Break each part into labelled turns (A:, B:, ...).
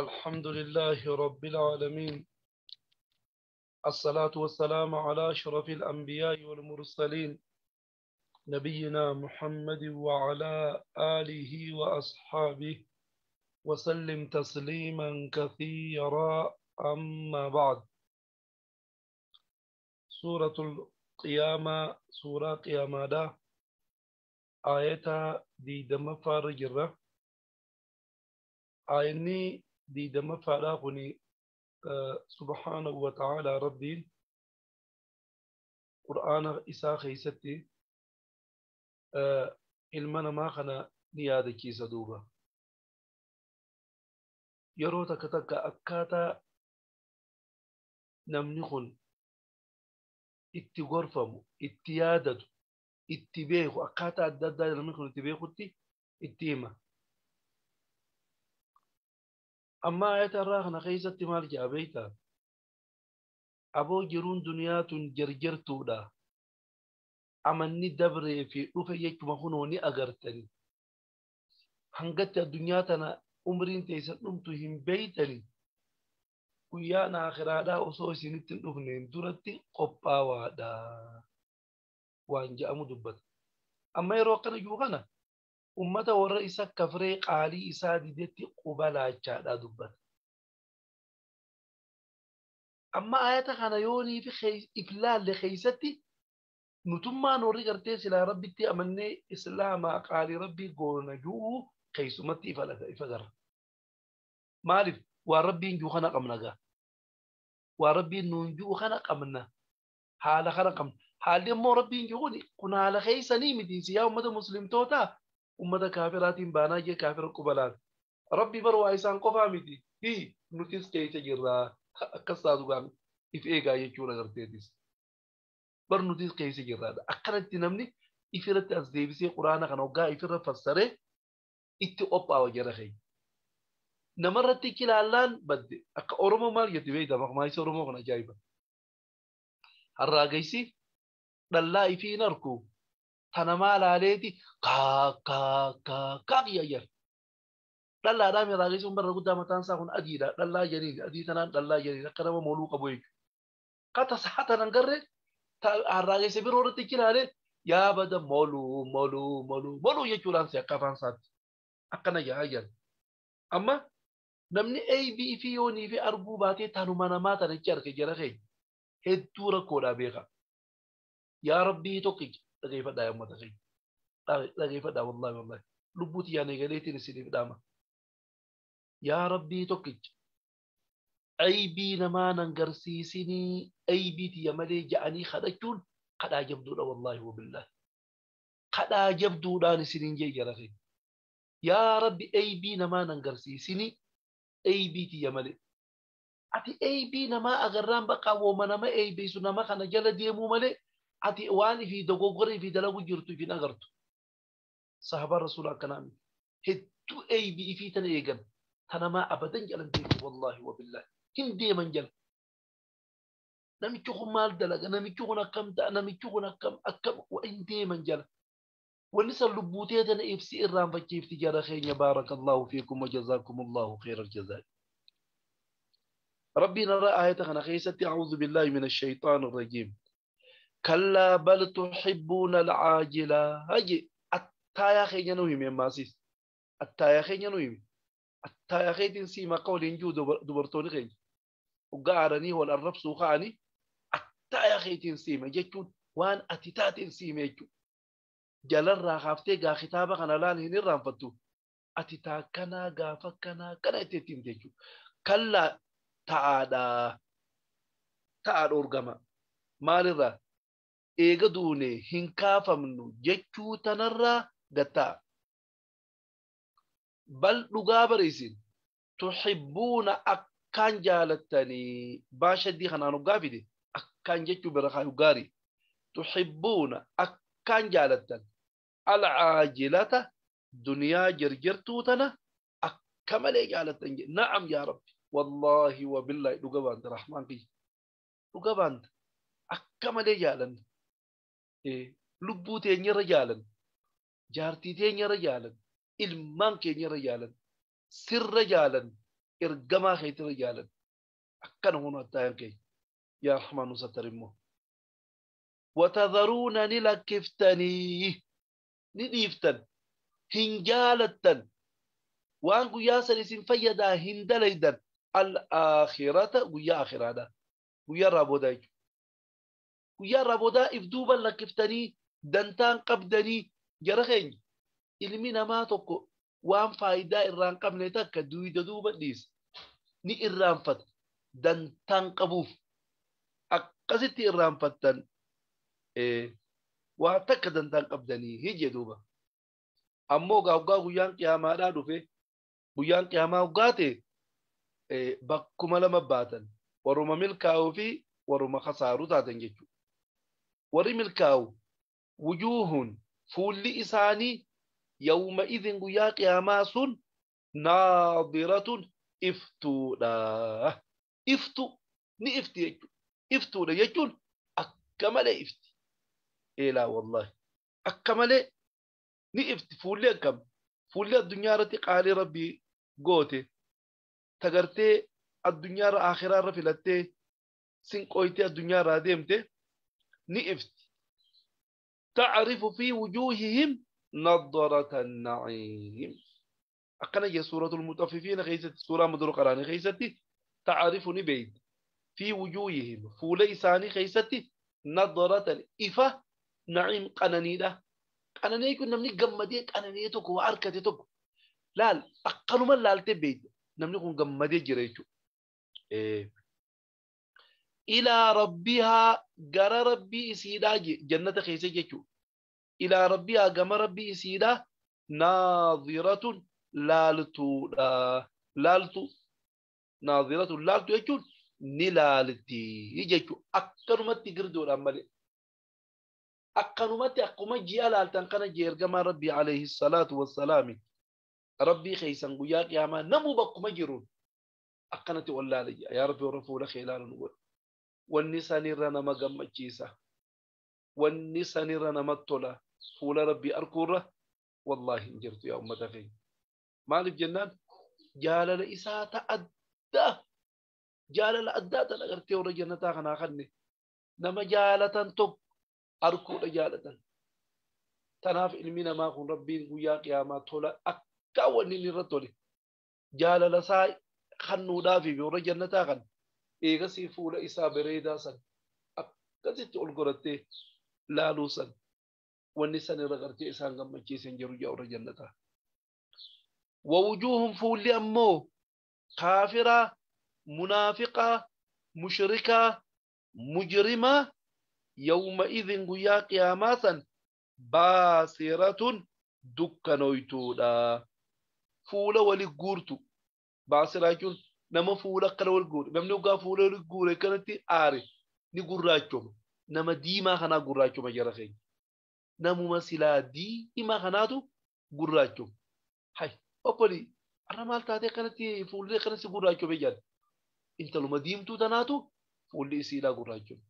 A: الحمد لله رب العالمين، الصلاة والسلام على أشرف الأنبياء والمرسلين، نبينا محمد وعلى آله وأصحابه وسلم تسليما كثيرا. أما بعد، سورة القيامة، سورة قيامة دا آية دي دم فارجرة آيني دي دم فاراغني. سبحانه وتعالى ربي قرآن إسا خيستي ilma namaa kana ni yaadachiisa duuba. Yeroo takka takka akkaataa namni kun itti gorfamu, itti yaadatu, itti beeku, akkaataa adda addaa namni kun itti beekutti itti hima. Amma ayata irraa kana keessatti maal jedha beektaa? Aboo jiruun duniyaa tun jarjartuudha. Amanni dabree fi dhufe jechuma kunoo ni agartani. Hangatti addunyaa tana umriin teessan dhumtu hin beeytani. Guyyaan akhiraadhaa osoo isinitti hin dhufneen duratti qophaawaadha waan jedhamu dubbata. Amma yeroo akkana jiru kana ummata warra isa kafree qaalii isaa didetti quba laachaadhaa dubbata. Amma ayata kana yoonii fi iflaalle keeysatti nutummaan warri gartee silaa rabbitti amannee islaamaa qaalii rabbii goona ju'uu keeysumatti ifa gara. Maaliif? Waan rabbiin jiru kana qabna gaa. Waan rabbiin nuun jiru kana qabna. Haala kana qabna. Haalli immoo rabbiin jiru kun haala keeysanii miti. Siyaa ummata muslimtootaa ummata kaafiraatiin baanaa jee kaafira qubalaan. Rabbi bar waa isaan qofaa miti. Hii nutis keeysa jirraa. Akkas taatu gaan if eegaa jechuudha garteetis. Bar nutis keeysa jirraadha. Akkanatti namni ifirratti as deebisee quraana kana hoggaa ifirra fassaree itti qophaawa jara keenya. Namarratti kilaallaan badde. Akka Oromoo maal jetti beektaa? Maqmaayisa Oromoo kana ajaa'iba. Harraagaysi dhallaa ifii hin arku. Tanamaa laaleeti kaa kaa kaa kaa kiyya. Dhallaadhaan harraagaysi kun barra guddaa mataan isaa kun adiidha. Dhallaa janiin adii tanaan dhallaa janiin akka nama mooluu qabu jechuudha. Kata sa'a garree harraagaysi biroo irratti kilaalee yaa bada mooluu mooluu mooluu mooluu jechuudhaan si akka afaan isaatti. Akkana yaa jedhan. Amma namni AB fi yoonii fi arguu baatee tanuma namaa tanichi arge jara keenya hedduu rakkoodhaa beeka. Yaa Rabbii tokkicha dhageeffadhaa yaa uummata keenya. Dhageeffadhaa wallaahi wallaahi. Lubbuu tiyyaan eegaleetiin isiniif dhaama. Yaa Rabbii tokkicha aybii namaa nan garsiisinii aybii tiyya malee ja'anii kadhachuun kadhaa jabduudha wallaahi wabillaahi. Kadhaa jabduudhaan isiniin jee jara keenya. Yaa Rabbi aybii namaa nan garsiisinii aybii tiyya malee. Ati aybii namaa agarraan bakka wooma nama aybeessu nama kana jala deemuu malee ati waan ifii dogoggora ifii dalagu jirtu ifin agartu. Sahabaan rasuula akkanaa miti. Hedduu aybii ifii tana eegan. Tanamaa abadan jalan deemu wallaahi wabillaahi. Hin deeman jala. Namichi kun maal dalaga? Namichi kun akkam ta'a? Namichi kun akkam akkam hin deeman jala. Wanni san lubbuutee tana ibsi irraanfachiifti jara keenya. Baarakallahu fiikum wa jazaakumullahu khayral jazaa. Rabbiin irra aayata kana keessatti a'uudhu billaahi min ash-shaytaani rajiim. Kallaa bal tuhibbuuna al-caajila. Haji attaayaa keenya nu hime ammaasiis. Attaayaa keenya nu hime. Attaayaa keetiin sii maqaa waliin jiru dubartoonni keenya. Hoggaa aaranii wal arrabsuu ka'anii attaayaa keetiin siima jechuun waan ati taateen siime jechuudha. Jalarraa kaaftee gaa kitaaba kana laal hin irraanfattu. Ati taakkanaa gaafa kanaa kana itti ittiin jechuudha. Kallaa ta'aadhaa. Ta'aa dhoorgama. Maalirraa? Eega duune hin kaafamnu jechuu tanarraa gattaa. Bal dhugaa bareesin tuhibbuuna akkaan jaalattanii baashaddii kanaan hoggaa fide akkaan jechuu bira kaayu gaarii. Tuhibbuuna akkaan jaalattan alcaajilata duniyaa jarjartuu tana akka malee jaalattan jedhe. Na'am yaa Rabbi wallaahi wabillaahi dhuga baanta rahmaan kiyya dhuga baanta akka malee jaalanna. Lubbuu teenyarra jaalanna, jaartii teenyarra jaalanna, ilmaan keenyarra jaalanna, sirra jaalanna, Ergamaa keetirra jaalanna. Akkana hunu attaayan keenya. Yaa Rahmaan nu sattar immoo. Watadharuuna ni lakkiftanii ni dhiiftan hin jaalattan waan guyyaa san isin fayyadaa hin dalaydan al-aakhirata guyyaa aakhiraadha. Guyyaa irraa boodaa jechuudha. Guyyaa irraa boodaa if duuban lakkiftanii dantaan qabdanii jara keenya ilmi namaa tokko waan faayidaa irraa hin qabne takka duyda duuba dhiisa. Ni irraanfata. Dantaan qabuuf akkasitti irraanfattan waa takka dantaan qabdanii hijje duuba. Ammoo gaaggaa guyyaan qiyaamaadhaa dhufe guyyaan qiyaamaa hoggaa ta'e bakkuma lama baatan warruma milkaa'uu fi warruma kasaaruu taatan jechuudha. Warri milkaa'u wujuuhun fuulli isaanii yawma idin guyyaa qiyaamaa sun naadiratun iftuudha. Iftu ni ifti jechuudha. Iftuudha jechuun akka malee ifti. Eelaa wallaahi akka malee ni ifti fuulli akkam fuulli addunyaa irratti qaalii rabbii goote tagartee addunyaa irra akhiraa irra filattee sinqooytee addunyaa irraa deemte ni ifti. Ta'rifu fi wujuuhihim nadarata na'iim. Akkana jee suuratul mutaffifiina keessatti suuraa mudura qaraanii keessatti ta'rifu ni beeydi. Fi wujuuhihim fuula isaanii keessatti nadaratan ifa na'iim qananiidha. Qananii kun namni gammadee qananii tokko waa harkate tokko laal akkanuma laaltee beeyda namni kun gammadee jira jechuudha. Ilaa rabbihaa gara rabbii isiidhaa jannata keessa jechuudha. Ilaa rabbihaa gama rabbii isiidhaa naadiratun laaltuudha. Laaltu naadiratun laaltu jechuun ni laalti jechuudha. Akkanumatti girdoodhaan malee. Akkanumatti akkuma ji'a laaltan kana jee ergamaa rabbii alayhi salaatu wassalaami. Rabbii keessan guyyaa qiyaamaa namuu bakkuma jiruun akkanatti wallaala jea. Yaa Rabbi warra fuula kee ilaalu nu godhi. Wanni sanirra nama gammachiisa. Wanni sanirra namatti tola. Fuula rabbii arkuurra wallaahi hin jirtu yaa ummata keenya. Maaliif jennaan jaalala isaa ta addaa jaalala addaa tan agartee warra jannataa kanaa kanne nama jaalatan tokko arkuudha jaalatan. Tanaaf ilmi namaa kun rabbiin guyyaa qiyaamaa tola akka wanni inni irra tole jaalala isaa kennuudhaaf warra jannataa kan eegasii fuula isaa bareedaa san akkasitti ol gorattee laaluu san wanni san irra gartee isaan gammachiisan jiru yaa warra jannataa. Wawujuuhum fuulli ammoo kaafiraa, munaafiqaa, mushrikaa, mujrimaa yawma idin guyyaa qiyaamaa san baasiratun dukkanoytuudha. Fuula wali guurtu. Baasiraa jechuun nama fuula akkana wal guure. Namni hoggaa fuula wali guure kanatti aare ni gurraachoma. Nama diimaa kanaa gurraachoma jara keenya. Namuma silaa diimaa kanaatu gurraachoma. Hay obboli arra maal taatee akkanatti fuulli akkanatti gurraachome jedhan. Intaluma diimtuu tanaatu fuulli isiidhaa gurraachome.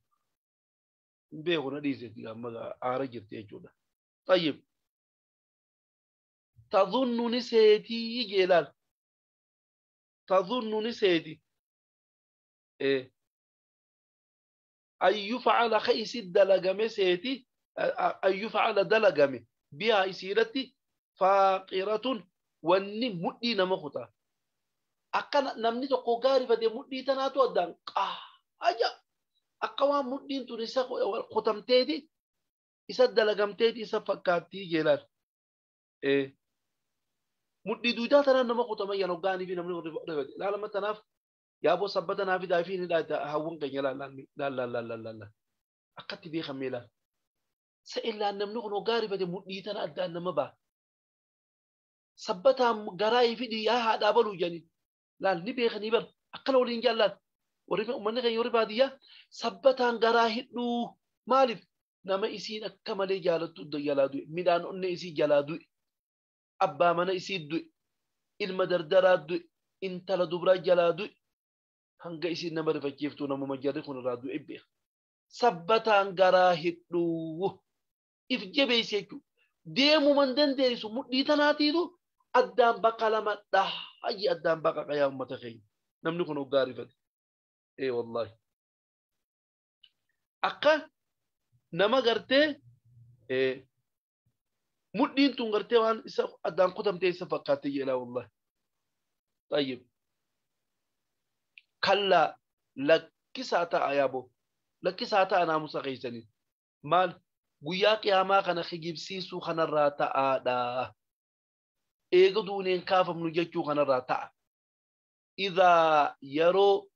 A: Hin beeku na dhiisetti amma aara jirti jechuudha. Tayyib. Tadhunnu ni seetii jeelaal. Tadhunnu ni seeti. An yufcala ka isi dalagame seeti an yufcala dalagame bihaa isiirratti faaqiratun wanni mudhii nama kutaa. Akkana namni tokko gaarifatee mudhii tanaatu addaan qaaja. Akka waan mudhiin tun isa kutamteeti isa dalagamteeti isa fakkaattii jeelaal. Mudhii duudaa tanaan nama kutama yan hoggaanii fi namni rifate. Laalama tanaaf yaaboo sabbata naa fidaa fi ni hawwan keenya laal laal laal laal laal. Akkatti beekamee laal. Sa'illaan namni kun hoggaa rifate mudhii tana addaan nama ba'a. Sabbataan garaa fi dhiyaa haadhaa baluu jedhanii laal ni beekanii bar akkana waliin jaallaan. Warri uummanni keenya warri baadiyyaa sabbataan garaa hidhuu maaliif nama isiin akka malee jaalattu jalaa du'e midhaan onnee isii jalaa du'e abbaa mana isii du'e ilma dardaraa du'e intala dubraa jalaa du'e hanga isiin nama rifachiiftuu namuma jarri kun irraa du'e beeka. Sabbataan garaa hidhuu if jabeessi jechuudha. Deemuma hin dandeessu mudhii tanaatiitu addaan bakka lama dhaha. Hayyi addaan baqaqa yaa ummata keenya. Namni kun hoggaa rifate. Ee wallaahi. Akka nama gartee mudhiin tun gartee waan isa addaan kutamtee isa fakkaatte jedha wallahi. Tayyib. Kallaa lakkisaa ta'a yaaboo. Lakkisaa ta'a naamusa keessanii. Maal guyyaa qiyaamaa kana kijibsiisuu kanarraa ta'aadha. Eega duuneen kaafamnu jechuu kanarraa ta'a. Idaa yeroo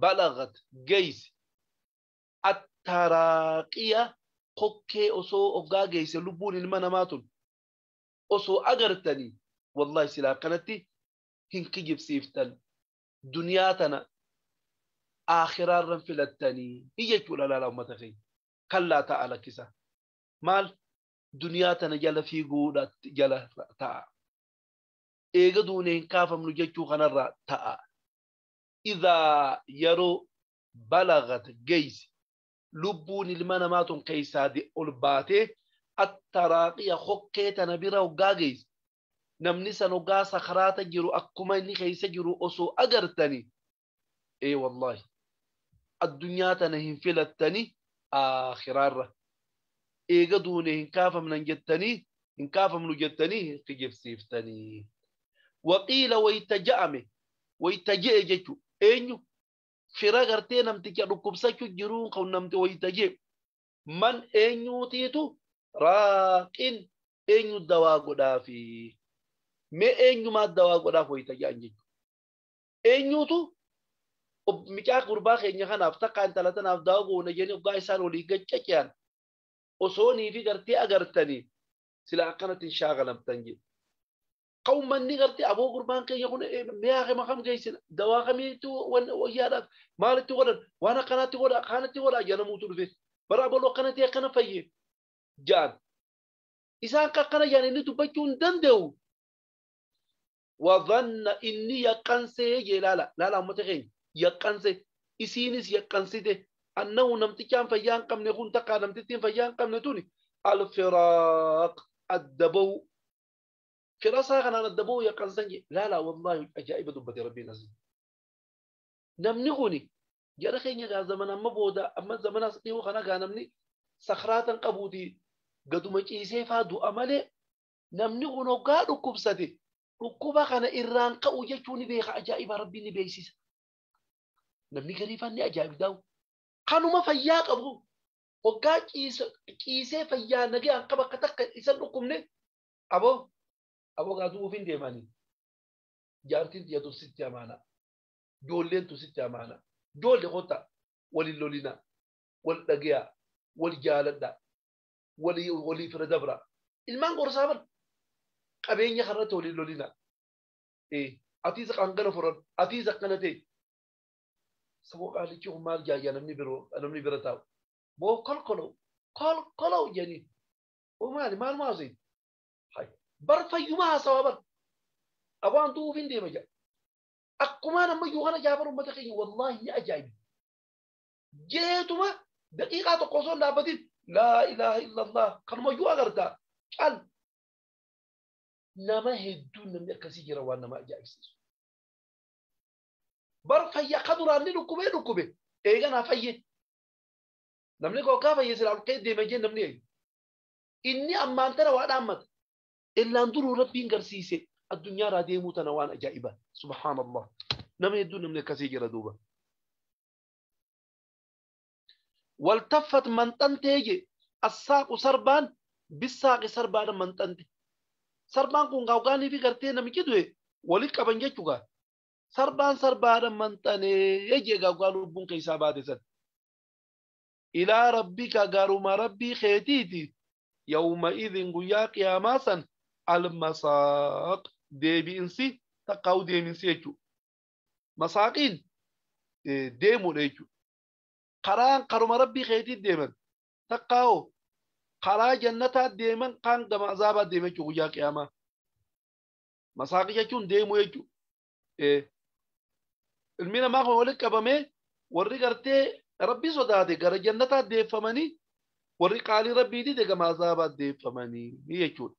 A: balagat geesse attaraaqiya kokkee osoo hoggaa geesse lubbuun ilma namaa tun osoo agartanii wallahi silaa akkanatti hin kijibsiiftan duniyaa tana aakhiraarran filattanii jechuudha laala ummata keenya. Kallaa ta'a lakkisa. Maal duniyaa tana jala fiiguudha jala ta'a. Eega duunee hin kaafamnu jechuu kanarraa ta'a. Idaa yeroo balagat geesse lubbuun ilma namaa tun keessaa ol baatee attaraaqiya hokkee tana bira hoggaa geesse. Namni san hoggaa sakaraata jiru akkuma inni keessa jiru osoo agartanii. Ee wallaahi addunyaa tana hin filattanii aakhiraarra. Eega duune hin kaafamnan jettanii hin kaafamnu jettanii hin kijibsiiftanii. Waqiila wayita ja'ame wayita je'e jechu eenyu fira gartee namticha dhukkubsachuu jiruun kan namti wayita je'e man eenyuutiitu raaqin eenyu dawaa godhaafi mee eenyumaa dawaa godhaaf wayita je'an jechu eenyuutu micaa gurbaa keenya kanaaf takka intala tanaaf dawaa goona jennee hoggaa isaan walii gaccace'an osoonii fi gartee agartanii sila akkanatti hin shaakalamtan jedhe. Qawmanni gartee aboo gurbaan keenya kun mi'a kama kam geessina dawaa kamiitu wayyaadhaaf maalitti godhan waan akkanaatti godha akkanatti godha jedhamuutu dhufe bara abaloo akkanatti akkana fayye ja'an. Isaan akkana jedhan inni dubbachuu hin danda'u. Wadhanna inni yaqqansee jee laala laala uummata keenya yaqqanse isiinis yaqqansite annahu namtichaan fayyaa hin qabne kun takkaa namtittiin fayyaa hin qabne tuni alfiraaq adda bahu. Firasaa kanaan adda bahu yaqqansan jee laala wallaahi ajaa'iba dubbate rabbiin asii. Namni kuni jara keenya gaa zaman amma booda amma zamana as dhiyoo kana gaa namni sakraatan qabuuti gaduma ciisee faa du'a malee namni kun hoggaa dhukkubsate dhukkuba kana irraan ka'u jechuun ni beeka ajaa'iba rabbiin ni beeksisa. Namni gariifaan ni ajaa'ib daa'u. Kanuma fayyaa qabu hoggaa ciisee fayyaa nagaan qaba akka takka isa dhukkubne aboo aboo gaa du'uuf hin deemanii. Jaartiin tiyya sitti amaana. Ijoolleen tu sitti amaana. Ijoollee kottaa waliin lolina, wal dhagayaa, wal jaaladhaa, walii fira dabra. Ilmaan gorsaa bara. Qabeenya kanarratti waliin lolina. Atiis hangana furan, atiis akkana ta'e. Saboo qaalichi kun maal jaayyaa namni biroo namni bira taa'u. Boo kolkoloo kolkoloo jedhanii. Oo maali maal maasii? Bar fayyuma haasawaa bar. Abaan du'uuf hin deema jedha. Akkumaan ammayyuu kana jaabar uummata keenya wallaahi ni ajaa'iba. Jeetuma daqiiqaa tokko osoo hin dhaabbatin laa ilaaha illallah kanumayyuu agartaa cal. Nama hedduun namni akkasii jira waan nama ajaa'ibsiisu. Bar fayyaa akka duraan ni dhukkubee dhukkube eeganaa fayye. Namni hoggaa fayye silaa ol ka'ee deema jee namni eegu. Inni ammaan tana waa dhaammata. Illaan duruu rabbiin garsiise addunyaarraa deemuu tana waan ajaa'iba. Subhaanallah. Nama hedduun namni akkasii jira duuba. Waltaffat manxantee je assaaqu sarbaan bisaaqi sarbaadha manxante. Sarbaan kun hoggaanii fi gartee namichi du'e walitti qaban jechuudha. Sarbaan sarbaadha manxanee jee hoggaa lubbuun keessaa baate san. Ilaa rabbika garuma rabbii keetiiti yawma idin guyyaa qiyaamaa san almasaaq deebi'insi takkaa'u deeminsi jechuudha. Masaaqiin deemuudha jechuudha. Karaan karuma rabbii keetii deeman takkaa'u karaa jannataa deeman kaan gama azaabaa deeman jechuudha guyyaa qiyaamaa. Masaaqii jechuun deemuu jechuudha. Ilmi namaa kun walitti qabamee warri gartee rabbii sodaate gara jannataa deeffamanii warri qaalii rabbii dide gama azaabaa deeffamanii jechuudha.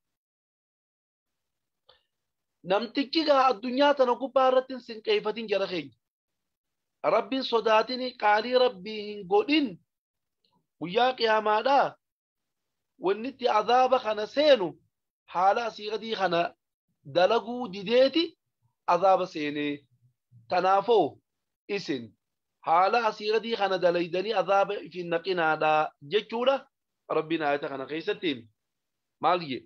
A: Namtichi gaa addunyaa tana gubbaa irratti hin sinqeeffatin jara keenya. Rabbiin sodaatini qaalii rabbii hin godhin guyyaa qiyaamaadhaa wanni itti azaaba kana seenu haala asii gadii kana dalaguu dideeti azaaba seenee. Tanaafoo isin haala asii gadii kana dalaydanii azaaba ifin naqinaadhaa jechuudha. Rabbiin aayata kana keessatti maal jee?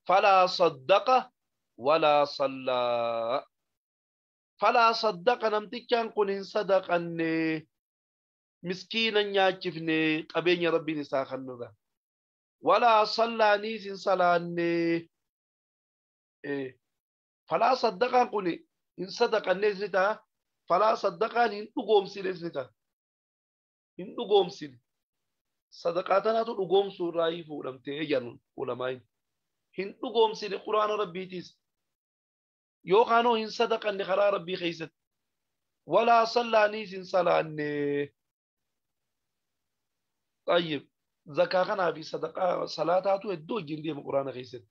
A: Falaa saddaqa walaa sallaa. Falaa saddaqa namtichaan kun hin sadaqanne, miskiina nyaachifne qabeenya rabbiin isaa kennurra. Walaa sallaaniis hin salaanne. Falaa saddaqaan kun hin sadaqannees ni ta'a. Falaa saddaqaan hin dhugoomsines ni ta'a. Hin dhugoomsine. Sadaqaa tanaatu dhugoomsuu irraa fuudhamtee jedhan ulamaayin. Hin dhugoomsine quraana rabbiitiis. Yookaanoo hin sadaqanne karaa rabbii keessatti. Walaa sallaaniis hin salaanne. Tayyib. Zakaa kanaa fi sadaqaa salaataatu hedduu wajjin deema quraana keessatti.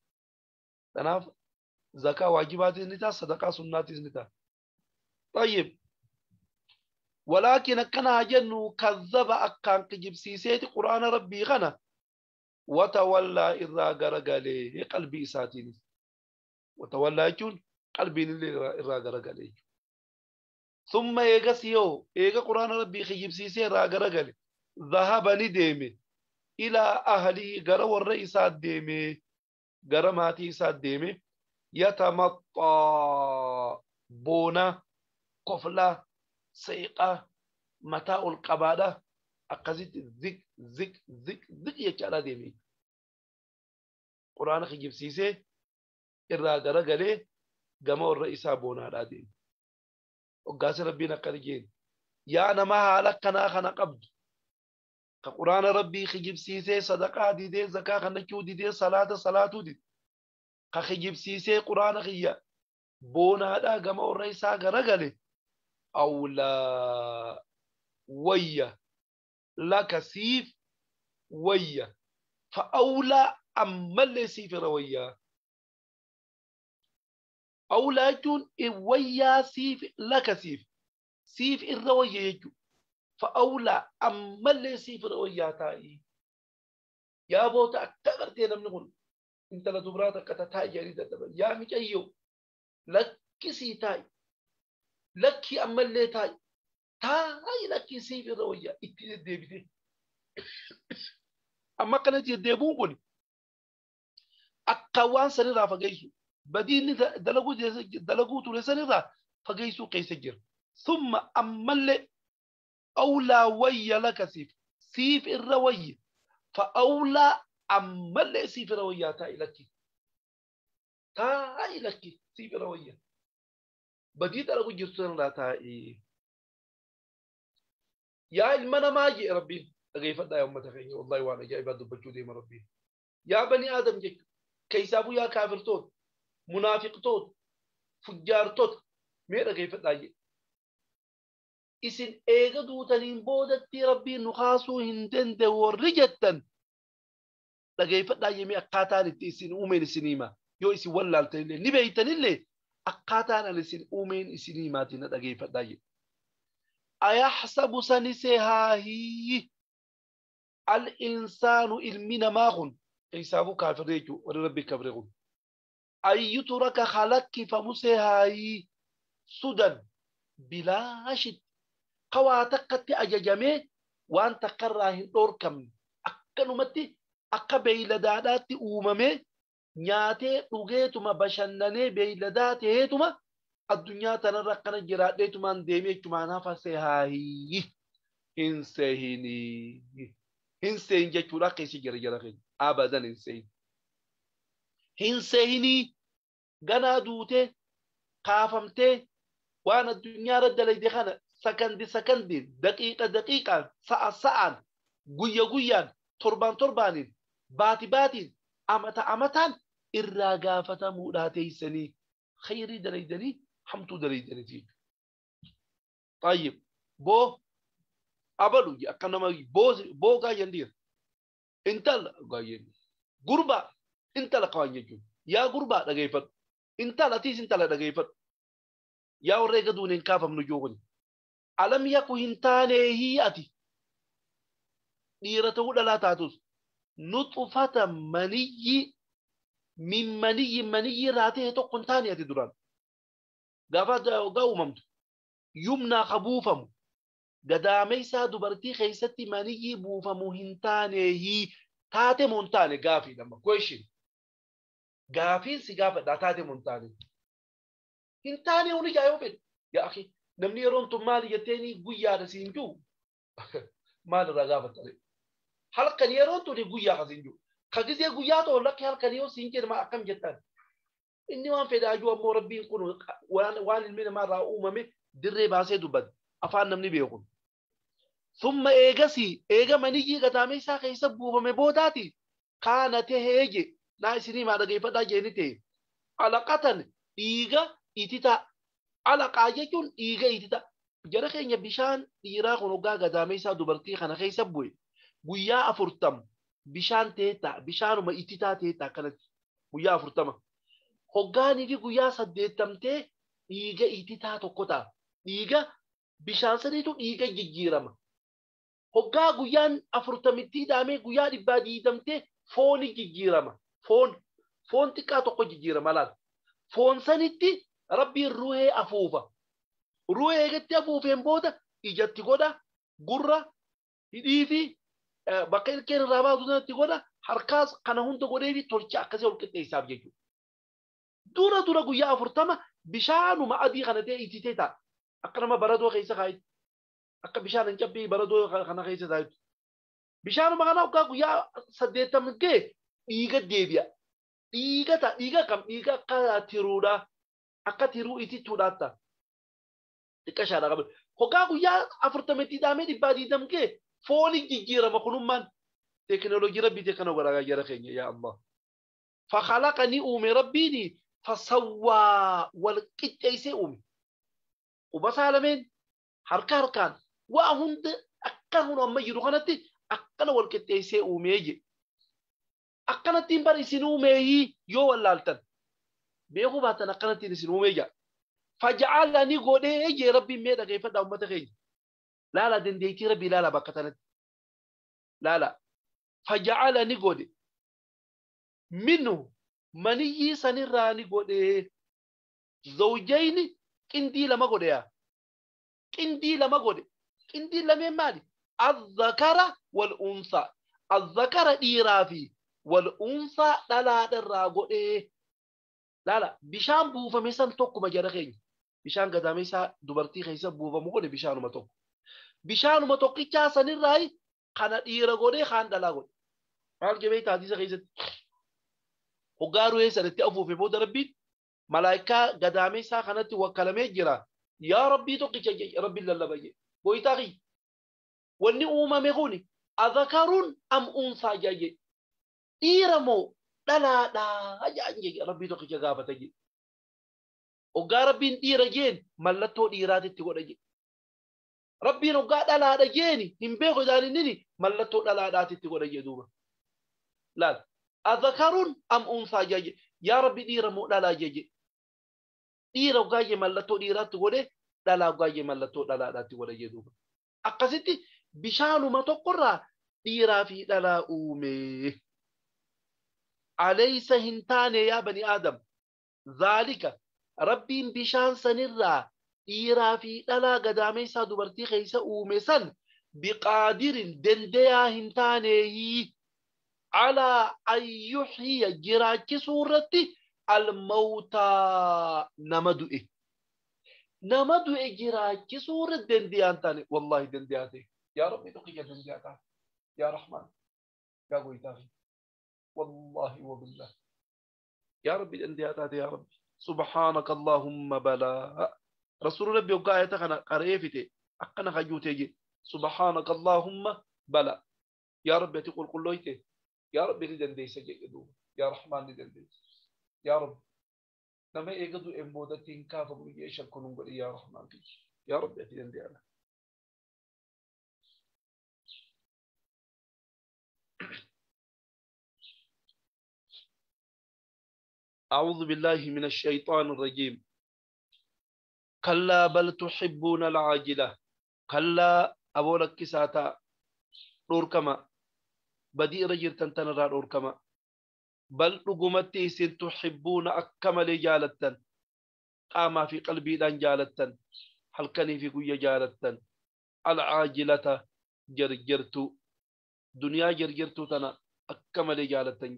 A: Kanaaf zakaa waajibaatis ni ta'a, sadaqaa sunnaatis ni ta'a. Tayyib. Walaakin akkanaa jennu kazzaba akkaan kijibsiiseeti quraana rabbii kana watawallaa irraa garagalee qalbii isaatiinis. Watawallaa jechuun qalbiin illee irraa garagalee. Summa eegas yoo eega quraana rabbii kijibsiisee irraa garagale dhahaba ni deeme ilaa ahlii gara warra isaa deeme gara maatii isaa deeme yatamaxxaa boona koflaa seeqaa mataa ol qabaadha akkasitti zik zik zik zik jechaadha deeme. Quraana kijibsiisee irraa garagalee gama warra isaa boonaadhaa deeme. Hoggaasa rabbiin akkana jeen yaa nama haala akkanaa kana qabdu ka quraana rabbii kijibsiisee sadaqaa didee zakaa kannachuu didee salaata salaatuu dide ka kijibsiisee quraana kiyya boonaadhaa gama warra isaa garagale awlaa wayya laka siif wayya fa awlaa ammallee siif irra wayyaa. Awlaa jechuun wayyaa siif laka siif siif irra wayya jechuudha. Fa awlaa ammallee siif irra wayyaa taa'ii. Yaa boota akka gartee namni kun intala dubaraa takka taa'i jedhanii dadhaban. Yaa micayyoo lakkisii taa'i. Lakkii ammallee taa'i. Taa'i lakkii siif irra wayyaa itti deddeebite. Amma akkanatti deddeebi'uun kun akka waan sanirraa fageessu. Badiinni dalaguu ture sanirraa fageessuu keessa jira. Summa ammallee awlaa wayya laka siif siif irra wayya fa awlaa ammallee siif irra wayyaa taa'i lakki. Taa'i lakki siif irra wayya. Badii dalaguu jirtu sanirraa taa'i. Yaa ilma namaa jee rabbiin dhageeffadhaa yaa uummata keenya wallahi waan ajaa'ibaa dubbachuu deema rabbiin. Yaa banii aadam jechuudha. Keessaafuu yaa kaafirtoota. Munaafiqtoota, fujjaartoota mee dhageeffadhaa jedhe. Isin eega duutaniin boodatti rabbiin nu kaasuu hin danda'u warri jettan dhageeffadhaa jemee akkaataan itti isin uumeen isin hima. Yoo isin wallaaltanillee ni beeytanillee akkaataan ani isin uumeen isin himaatiin na dhageeffadhaa jedhe. Ayahsabu sanisee haahii al-insaanu ilmi namaa kun keessaafuu kaafirri jechuudha warri rabbi kafre kun. Ayyuturaka halakkifamu sehaayii sudan bilaashitti ka waa takkatti ajajamee waan takkarraa hin dhoorkamne akkanumatti akka beeyladaadhaatti uumamee nyaatee dhugeetuma bashannanee beeyladaa ta'eetuma addunyaa tanarra akkana jiraadheetumaan deemee jechumaan hafa sehaayii hin sehinii hin sehin jechuudha keessa jira jara keenya abadan hin sehin. Hin sehinii ganaa duutee kaafamtee waan addunyaa irra dalayde kana sakandi sakandiin daqiiqa daqiiqaan sa'a sa'aan guyya guyyaan torbaan torbaaniin baati baatiin amata amataan irraa gaafatamuudhaa teessanii khayrii dalaydanii hamtuu dalaydanii jechuudha. Tayyib boo abalu akka nama boo gaayyan dhiira intala gaayyan gurbaa intala qawaan jechuudha. Yaa gurbaa dhageeffadhu. Intala atiis intala dhageeffadhu. Yaa warra eega duune hin kaafamnu joogani. Alam yaku hin taaneehii ati. Dhiira ta'uu dhalaa taatus. Nuxufata maniyyi min maniyyi maniyyi irraa ta'e tokko hin taane ati duraan. Gaafa hoggaa uumamtu. Yumnaa ka buufamu. Gadaameysaa dubartii keessatti maniyyi buufamu hin taaneehii taate moo hin taane gaafiidha amma. Question. Gaafiin si gaafadha taate moo hin taane. Hin taane huni jaayoo fedhe. Yaa akhi namni yeroon tun maali jetteeni guyyaadha siin jiru maalirraa gaafatta? Halkan yeroon tuni guyyaa ka siin jiru. Ka gizee guyyaa ta'u lakki halkan yoo siin jedhe maa akkam jettaan? Inni waan fedhaa jiru ammoo rabbiin kun waan ilmi namaarraa uumame dirree baasee dubbate afaan namni beeku. Summa eegasii eega maniyyii gadaamee isaa keessa buufame boodaati kaana tahee je naa isinii maa dhageeffadhaa jeeni ta'e alaqatan dhiiga ititaa alaqaa jechuun dhiiga ititaa jara keenya bishaan dhiiraa kun hoggaa gadaamee isaa dubartii kana keessa bu'e guyyaa 40 bishaan teetaa bishaanuma ititaa teetaa akkanatti guyyaa 40 hoggaanii fi guyyaa 80 dhiiga ititaa tokko ta'a dhiiga bishaan saniitu dhiiga jijjiirama. Hoggaa guyyaan 40 hidhamee guyyaa 120 fooni jijjiirama. Foon xiqqaa tokko jijjiirama laata. Foon sanitti rabbiin ruhee afuufa. Ruhee eegatti afuufeen booda ijatti godha, gurra, hidhii fi bakka ilkeen irraa baatu sanatti godha, harkaas kana hunda godhee fi tolcha akkasii ol qixxeessaaf jechuudha. Dura dura guyyaa 40 bishaanuma adii kana ta'e ititee ta'a. Akka nama baradoo keessa kaa'itti. Akka bishaan hin cabbii baradoo kana keessa taa'etu. Bishaanuma kana hoggaa guyyaa 80 ga'e dhiiga deebi'a. Dhiiga ta'a. Dhiiga kam? Dhiiga akka tiruudhaa. Akka tiruu itittuudhaa ta'a. Xiqqashaadha qaba. Hoggaa guyyaa 40 hidhamee 120 ga'e fooni jijjiirama kunummaan. Teekinooloojii rabbii kana godhaa jara keenya yaa Allah. Fakhalaqani uume rabbiini fasawwaa wal qixxeessee uume. Quba saalameen harka harkaan waa hunda akka kun amma jiru kanatti akkana wal qixxeessee uumee je. Akkanattiin bar isin uumeeyii yoo wallaaltan beekuu baattan akkanattiin isin uumee jaa. Faja'alani godhee jee rabbiin mee dhageeffadhaa uummata keenya. Laala dandeettii rabbii laala bakka tanatti. Laala faja'alani godhe minhu maniyyii sanirraa ni godhee zawjayni qindii lama godhe yaa. Qindii lama godhe. Qindii lameen maali? Azzakara wal unsaa. Azzakara dhiiraa fi wal unsaa dhalaadharraa godhee. Laala bishaan buufame san tokkuma jara keenya. Bishaan gadaamee isaa dubartii keessa buufamu godhe bishaanuma tokko. Bishaanuma tokkichaa sanirraa kana dhiira godhee kaan dhalaa godhe. Maal jebee taatisa keessatti? Hoggaa ruhee sanatti afuufe booda rabbiin malaayikaa gadaamee isaa kanatti wakkalamee jira. Yaa rabbii tokkicha rabbiin lallaba jee. Goytaa kiyya. Wanni uumame kuni adhakaruun am unsaa jee. Dhiira moo dhalaadhaa jee rabbii tokkicha gaafata jee. Hoggaa rabbiin dhiira jeen mallattoo dhiiraatitti godha jee. Rabbiin hoggaa dhalaadha jeeni hin beeku isaan inni mallattoo dhalaadhaatitti godha jee duuba. Laal. Adhakaruun am unsaa jee. Yaa rabbi dhiira moo dhalaa jee. Dhiira hoggaa jee mallattoo dhiiraatti godhe dhalaa hoggaa jee mallattoo dhalaadhaatti godha jee duuba. Akkasitti bishaanuma tokkorraa dhiiraa fi dhalaa uume. Alaysa hin taane yaa bani Aadam. Zaalika rabbiin bishaan sanirraa dhiiraa fi dhalaa gadaameessaa dubartii keessa uume san biqaadirin dandayaa hin taaneeyii alaa an yuhyiya jiraachisuu irratti almawtaa nama du'e. Nama du'e jiraachisuu irratti dandayaa hin taane wallaahi dandayaa ta'e. Yaa Rabbi tokkicha dandayaa taate. Yaa Rahmaan. Yaa Goytaa kiyya. Wallaahi wabillah. Yaa Rabbi dandayaa taate yaa Rabbi. Subhaanaka Allahumma balaa. Rasuulli Rabbi hoggaa ayata kana qara'ee fite akkana hayyuutee je. Subhaanaka Allahumma balaa. Yaa Rabbi ati qulqullooyte. Yaa Rabbi ni dandeessa jedhe duuba. Yaa Rahmaan ni dandeessa. Yaa Rabbi nama eega du'een boodatti hin kaafamu jee shakkuun hin godhin yaa Rahmaan kiyya. Yaa Rabbi ati dandeessa. أعوذ بالله من الشيطان الرجيم. كلا بل تحبون العاجلة. كلا أبولك كساتا روركما بدي رجل تنتنرا روركما بل رقمتي سن تحبون أكمل جالتا قام في قلبي لان جالتا حلقني في قوية جالتا العاجلة جرجرتو دنيا جرجرتو تنا أكمل جالتا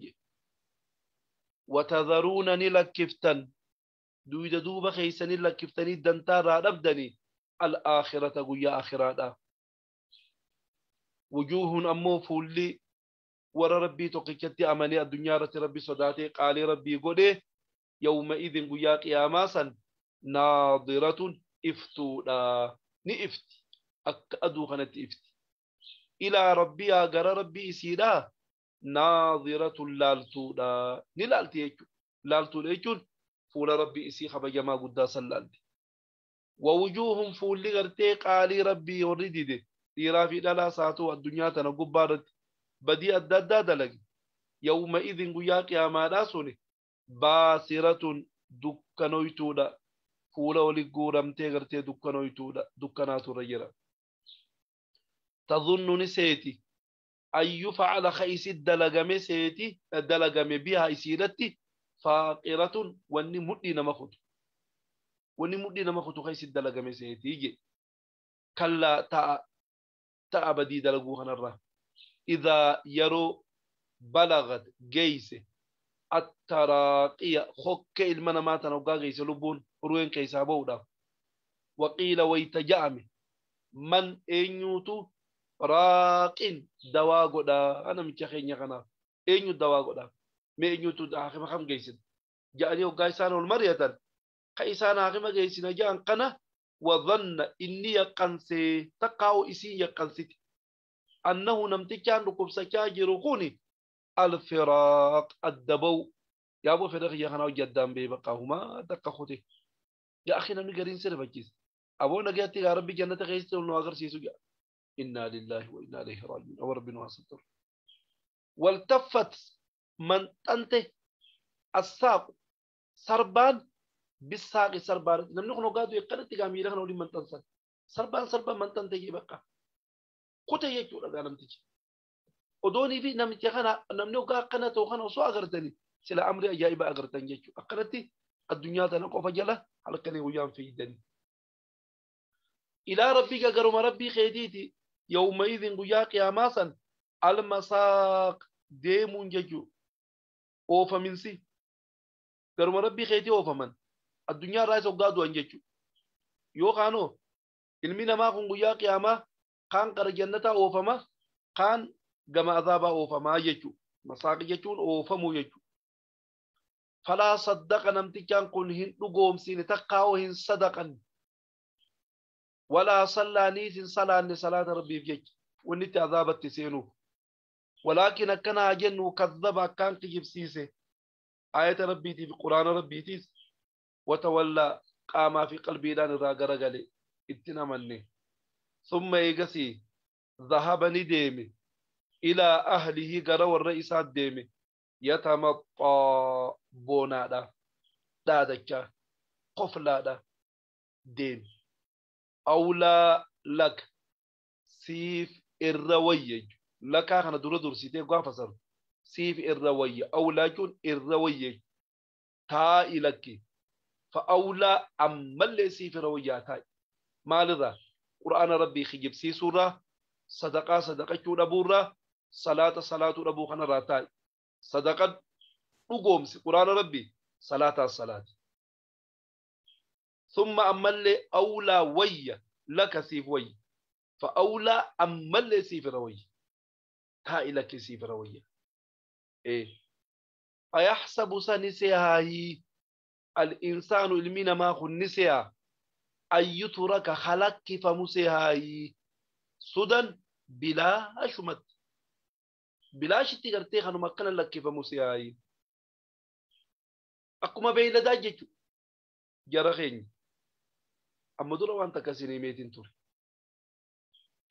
A: وتذرونني لكفتن دويد دوبا خيسني لكفتني دنتارا ربدني الآخرة قوية آخرة وجوه أمو فولي ورا ربي تقيتي أماني الدنيا رت ربي صداتي قال ربي قولي يومئذ قيا قياماسا ناظرة افتودا نئفت أكأدو خنت افت إلى ربي أقر ربي سيدا ناظرة لالتودا نلالتي لالتو ليكون فول ربي إسي خبجما قداسا لالتي ووجوههم فول لغرتي قال ربي ورديدي ديرا في دلا ساتو الدنيا تنقبارت بدي الدادا دلق يومئذ قيا قياما داسوني باسرة دكانويتودا فولا ولقورم تيغرتي دكانويتودا دكاناتو رجرا تظن نسيتي أن يفعل خيس الدلقم سيتي الدلقم بها إسيرتي فاقرة واني مدين مخوت واني مدين مخوت خيس الدلقم سيتي كلا تا بدي دلقوها نرى إذا يرو بلغت جيسة التراقية خك المنامات نوقا جيسة لبون روين كيسا بودا وقيل ويتجامي من إنيوتو راقين دواء قدا أنا متشخين يا إنيو دواء قدا ما إنيوتو آخر خم جيسة جاني وقايسان والمرية قيسان آخر جيسة جان قنا وظن إني يقنسي تقاو إسين يقنسي أنه نمتكان ركوب سكاجي ركوني الفراق الدبو يا أبو فراق يا خنا جدام بيبقاهما دقة خوتي يا أخي نمي قرين سر بجيس أبو نجاتي يا ربي جنة خيست ونواغر سيسو إنا لله وإنا إليه راجعون أو ربنا واسطر والتفت من أنت الساق سربان بالساق سربان لم نكن قادوا يقرأت قامي لخنا ولي من تنسى سربان سربان من تنتهي يبقى قطع يجور هذا نمتج ودوني في نمتج خنا نمنو قنا توخنا وسوا أغرتني سلا أمري أجايب أغرتني يجور أقرتي الدنيا تنقف جلا على كني ويام في دني إلى ربك قرم ربي خيديتي يومئذ قيا قياماسا المساق ديمون ججو أوفا من سي قرم ربي خيدي أوفا من الدنيا رايس وقادو أنججو يوخانو المينا ما كن قيا قياما كان قر جنة أوفما كان جما عذاب أوفما يجو مساق يجون أوفمو يجو فلا صدق نمتكان كن هن لقوم سين تقاو هن صدقا ولا صلى نيس صلاة صلاة ربي بيج ونت عذاب التسينو ولكن كان أجن كذب كان تجيب سيسه آية ربي تي في قرآن ربي تيس وتولى قام في قلبي لان راغرغلي اتنا مني ثم يقسي ذهب نديمي إلى أهله قروا الرئيس الديمي يتمطى بونادا دادكا قفلادا ديم أولى لك سيف الرويج لك أنا دور دور سيتي قافصر سيف الروي أولى جون الرويج تاي لك فأولى أمل سيف الرويج تاي ما لذا قرآن ربي خجب سي سورة صدقة صدقة ربورة صلاة صلاة ربو خنا راتاي صدقة رقوم قرآن ربي صلاة صلاة ثم أمل أولى وي لك سيف وي فأولى أمل سيف روي تاي لك سيف روي إيه أيحسب سنسيهاي الإنسان المين ما خنسيها أن يترك خلق فمسيهاي سدى بلا أشمت بلا شتي قرتي خنو مكان لك فمسيهاي أكما بين داجتو جرخين أما دورا وانت كسيني ميتين تور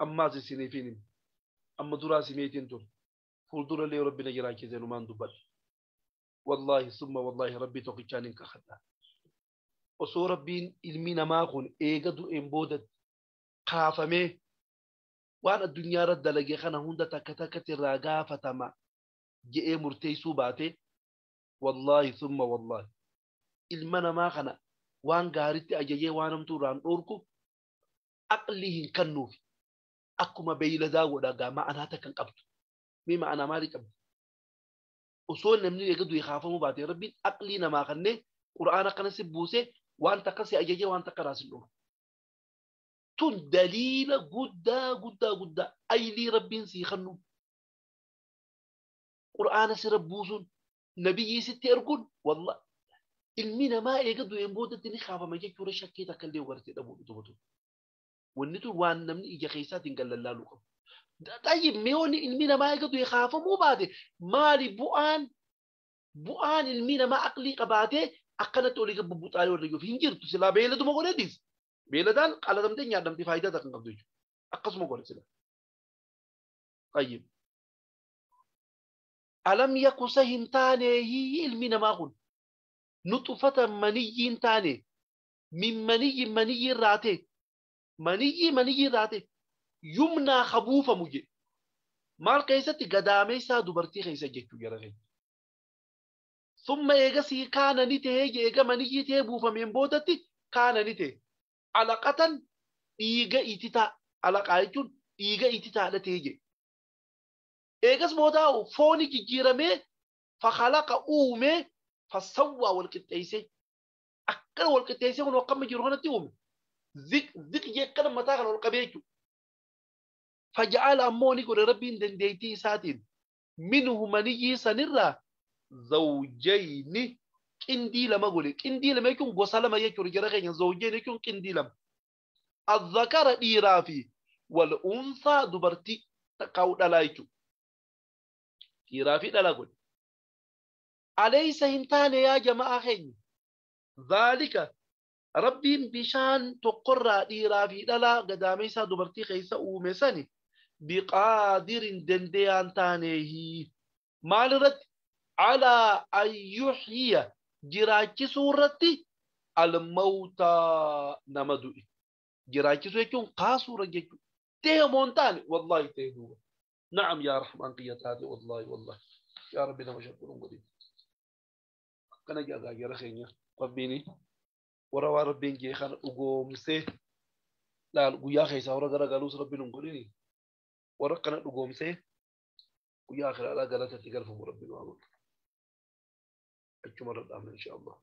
A: أما سيني فيني أما دورا سيميتين تور فولدورا لي ربنا جراكي زينو مان دوبال والله ثم والله ربي توقيتان كخدا. Osoo Rabbiin ilmi namaa kun eega du'een boodatti kaafamee waan addunyaa irra dalage kana hunda takka takkatti irraa gaafatama je'ee murteessuu baate, wallaahi summa wallaahi ilma namaa kana waan gaaritti ajajee waan hamtuu irraan dhorku aqlii hin kennuufi. Akkuma beeyladaa godha gaa, ma'anaa takka hin qabdu. Mee ma'anaa maalii qabdi? Osoo namni eega du'e kaafamuu baate, Rabbiin aqlii namaa kennee Qur'aana kana si buusee waan takka si ajajee waan takka irraa si dhorku. Tun daliila guddaa guddaa guddaa aylii Rabbiin sii kennu. Qur'aana sirra buusuun, nabiyyii sitti erguun, wallah ilmi namaa eega du'een boodatti ni kaafama jechuudha, shakkii takka illee gartee dhabuu dhutubatu. Wanni tun waan namni ija keessaatiin gallallaaluu qabu. Tayyib, mee wanni ilmi namaa eega du'e kaafamuu baate maali bu'aan ilmi namaa aqlii qabaatee akkanatti olii gad bubbuxaalee warra jiruuf hin jirtu? Silaa beeyladuma godhee dhiis. Beeyladaan qalatamtee nyaadhamtee faayidaa takka hin qabdu jechuudha. Akkasuma godhe sila. Tayyib. Alam yaku sa hin taaneehi ilmi namaa kun nuxufata maniyyi hin taane, min maniyyi maniyyi irraa ta'e, maniyyi maniyyi irraa ta'e, yumnaa kabuufamu jedhe. Maal keessatti? Gadaameessaa dubartii keessa jechuu jara keenya. Summa eegasii kaana ni ta'ee, eega maniyyii ta'ee buufameen boodatti kaana ni ta'e. Alaqatan, dhiiga ititaa, alaqaa jechuun dhiiga ititaadha ta'e jedhe. Eegas boodaa fooni jijjiiramee, fakhalaqa uumee, fasawwaa wal qixxeessee, akkana wal qixxeessee kun akkama jiru kanatti uume. Zik zik jee akkana mataa kana ol qabee jechuudha. Faja'ala ammoo ni godhe Rabbiin dandeettii isaatiin minhu maniyyii sanirraa zawjayni, qindii lama godhe. Qindii lama jechuun gosa lama jechuudha jara keenya. Zawjayni jechuun qindii lama. Azzakara dhiiraa fi wal unsaa dubartii takkaa'u dhalaa jechuudha. Dhiiraa fi dhalaa godhe. Alaysa hin taane yaa jama'aa keenya? Zaalika Rabbiin bishaan tokkorraa dhiiraa fi dhalaa gadaameessaa dubartii keessa uume sani biqaadirin danda'aan taaneehi. Maal irratti? Alaa an yuhyiya jiraachisuu irratti, almawtaa nama du'e. Jiraachisuu jechuun kaasuura jechuudha. Ta'e moo hin taane? Wallaahi ta'e duuba. Na'am yaa Rahmaan kiyya, taate wallaahi wallaahi. Yaa Rabbi, nama shakkuun godhin. Akkana jedhaa jara keenya, Rabbiini warra waan Rabbiin jee kana dhugoomsee laal guyyaa keessaa warra garagaluus Rabbiin hin godhini. Warra akkana dhugoomsee guyyaa akiraadhaa galatatti galfamu Rabbiin waa godhu. Achuma irra dhaabna insha Allah.